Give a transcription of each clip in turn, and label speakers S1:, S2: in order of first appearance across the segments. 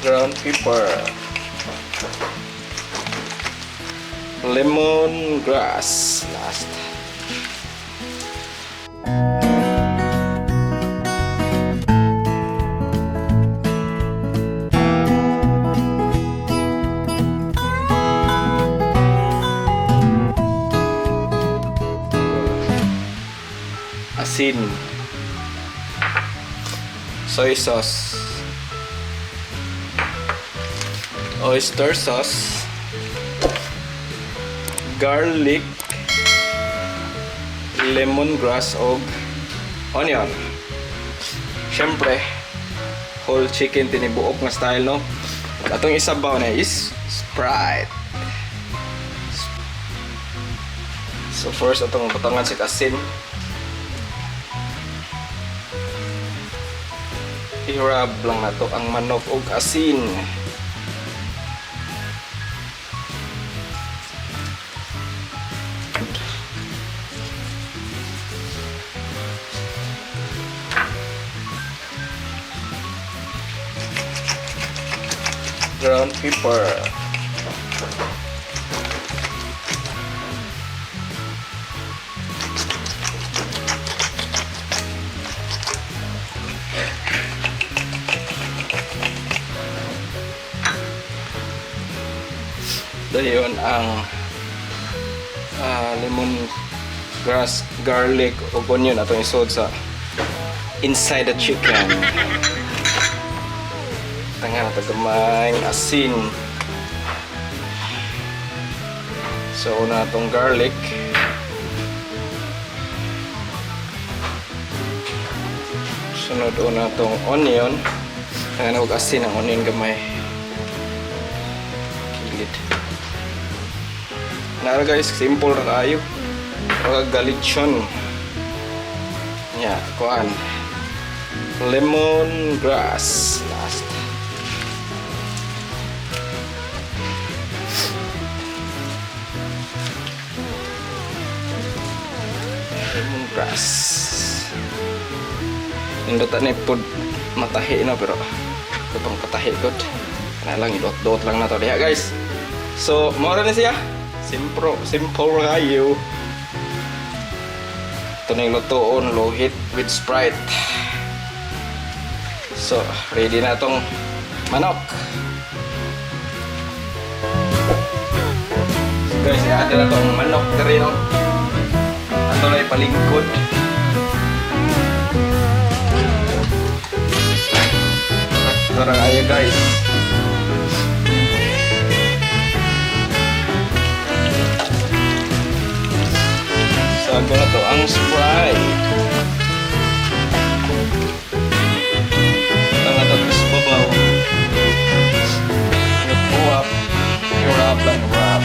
S1: Ground pepper. Lemongrass. Last. Asin. Soy sauce. Oyster sauce. Garlic. Lemongrass og onion. Siyempre, whole chicken tinibuok nga style, no? Atong isabaw na is Sprite. So first, atong butangan sa asin. I-rub lang nato ang manok og asin. Ground pepper. Dayon ang lemon grass, garlic ug onion atong isod sa inside the chicken. Tangan nato gamay asin. So una atong garlic. Sunod una atong onion. Tangan og asin ang onion gamay. Kilid. Nara guys, simple ra kaayo. Mga galitsyon. Ya, kuan. Lemon grass last. Lemon grass. Nindot ni pod matahi na, pero kapang patahi gud. Kana lang, idot-dot lang na to diha, guys. So, mao ra ni siya. Simple, simple kayo. Ito na yung lutoon, lohit with Sprite. So, ready na itong manok. So guys, i-add na itong manok diri, no? Ato na ipalingkod. Tara kayo, guys. Sago na to ang Sprite. Ang ato sa babaw. Nagpuwap. I-wrap lang, wrap.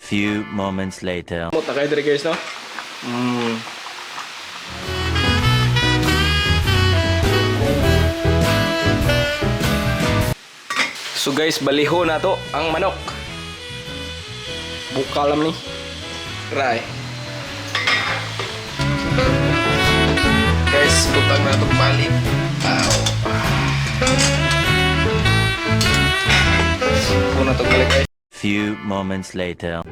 S2: Few moments later.
S1: Mo kayo diri, guys, no? So guys, baliho na to ang manok. Bukalam ni. Try. Guys, butang na itong balik. Aw. Una itong balik, guys.
S2: Few moments later.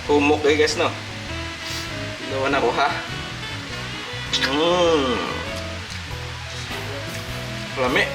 S1: Humok eh, guys, no? Gawa na ko ha. Lami.